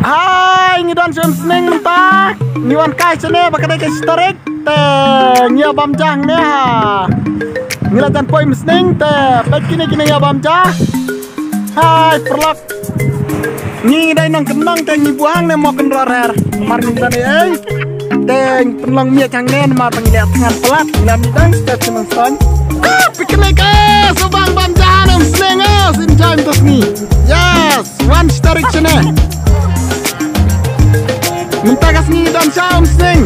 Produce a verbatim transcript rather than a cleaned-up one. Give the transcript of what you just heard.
Hai, ngi don sha Umsning mynta. Ngi wan kai shane ba ka dei ka shi tarik. Te ngi ïa bam ja hangne ha. Ngi la jan poi Umsning te peit kine kine ïa bam ja. Hai, paralok. Ngi dei nongkyndong te ngi buh hangne mo kynroh rer. Mar ngi dang ei. Te ngi pynlong miej hangne namar ba ngi leh thngan palat. Ngi la mih dang step shnong ston. Ah, picnic eh, sa bang bam ja ha Umsning eh, sien jam to sngi. Yes, wan shi tarik shane. Mynta ka sngi don sha Umsning.